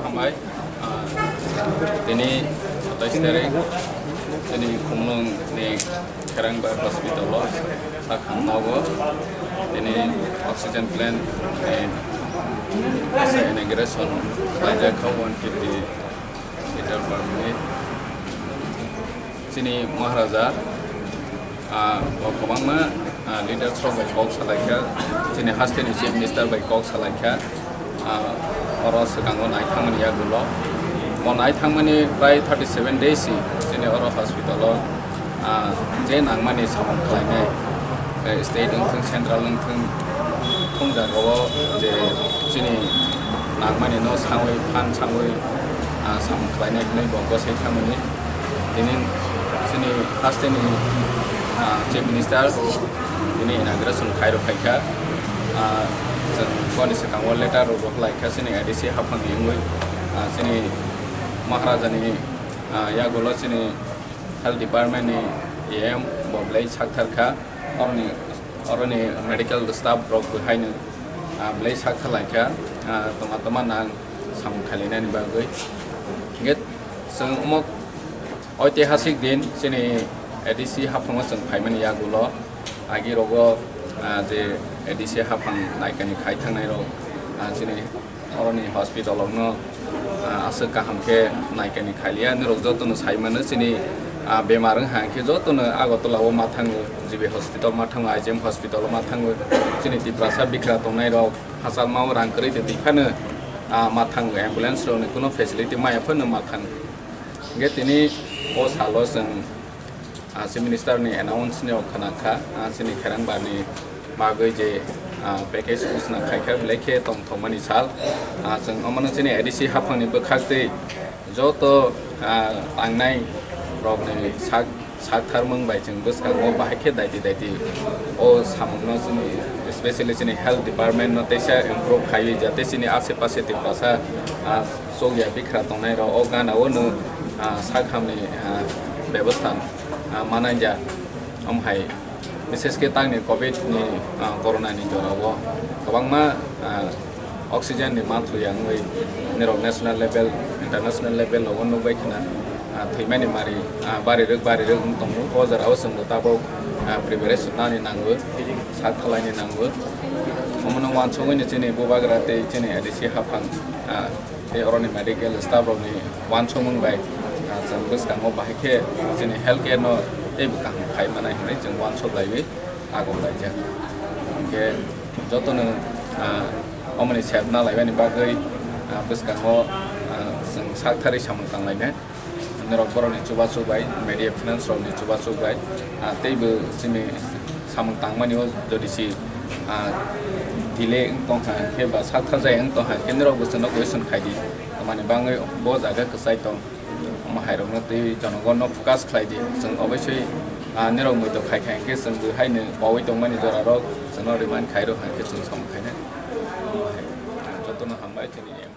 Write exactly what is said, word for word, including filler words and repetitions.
Hambai, ah, tini satais tarik, tini Khumlwng ni Kherangbar hospital o, sakhang nogo, tini oxygen plant ni asa inauguration khlaijak kha one fifty liter per minute. Chini Maharaja, ah, bo kwbangma, ah, leaders rok bai kok salaikha, chini hasteni Chief Minister bai kok salaikha, ah, oro swkango naithangmani yagulo. Bo naithangmani prai thirty seven days si chini oro hospital o, ah, je nangmani samung khlainai, eh, state wngthung, central wngthung, thung jagao je chini nangmani no sangwi, phan sangwi, ah, samung khlainai hinwi bo bwsai thangmani. Tini chini hasteni, ah, Chief Minister tini inauguration khairok khaikha. Ah, chwng boni swkango letter rok rwkhlaikha chini A D C haphangni wngwi, ah, chini Maharajani, ah, yagulo chini Health Department ni E M bo belai saktharkha. Oroni, oroni medical staff rok bo haino, ah, belai saktharlaikha, ah, toma toma nang samung khalinani bagwi. Hingke chwng omo oitihasik din chini A D C haphango chwng phaimani yagulo agi rogo, ah, je A D C haphang naikani khai thangnai rok, ah, chini oroni hospital rokno, ah, aswk kaham khe naikani khailia. Norok jotono sai mano chini, ah, bemar wngkha hwnkhe jotono Agartala o ma thango, G B hospital ma thango, I G M hospital o ma thango, chini Tiprasa bikra tongnai rok hachal mao rang kwrwi twi twi phano, ah, ma thango, ambulance rokni kuno facility maya phano ma thango. Hingke tini o salo chwng, ah, Chief Minister ni announce ni rok khna kha, ah, chini Kherangbar ni bagwi je, ah, package kusna khai kha, belai khe tongthokmani sal. Ah, chwng omono chini A D C haphangni bwkhak twi joto, ah, tangnai rokni sak, sak tharmung bai chwng bwskango bahai khe daiti daiti o samungno chini specially chini health department no teisa improve khaiwi jate chini ase pase Tiprasa, ah, chokya bikra tongnai rok o gana o no, ah, sak hamni, ah, bebostha, ah, mananja. Omo hai bises khe tangni covid ni, ah, corona ni jora o kwbangma, ah, oxygen ni manthu ya wngwi nirok national level, international level o nukbai khna, ah, thwimani mari, ah, bari rwk bari rwk wng tongo. O jora o chwng bo tabuk, ah, preparation nani nango, sak thalai ni nango. Omono wansugwi ni chini bubagra tei chini A D C haphang, ah, tei oroni medical staff rokni wansukmung bai, ah, chwng bwskango bahai khe chini health care no teibo kaham khai manai hinwi chwng wansuk laiwi agom laijak. Hingkhe jotono, ah, omoni sep na laimani bagwi, ah, bwskango, ah, chwng sak tharwi samung tang lainai. Norok borokni chubachu bai, media finance rokni chubachu bai, ah, teibo chini samung tangmani o jodi si, ah, delay wng tong kha khe ba sak thajai wng tong kha khe norok bo chwngno question khai di. Tamani bangwi bo jaga kwchai tong. Omo hai rokno tei jonogon no focus khlai di. Chwng obviously, ah, norok muitok khai kha khe chwng bo haino paui tongmani jora rok chwngno remind khai rok kha khe chwng samung khainai. Jotono hambai chini.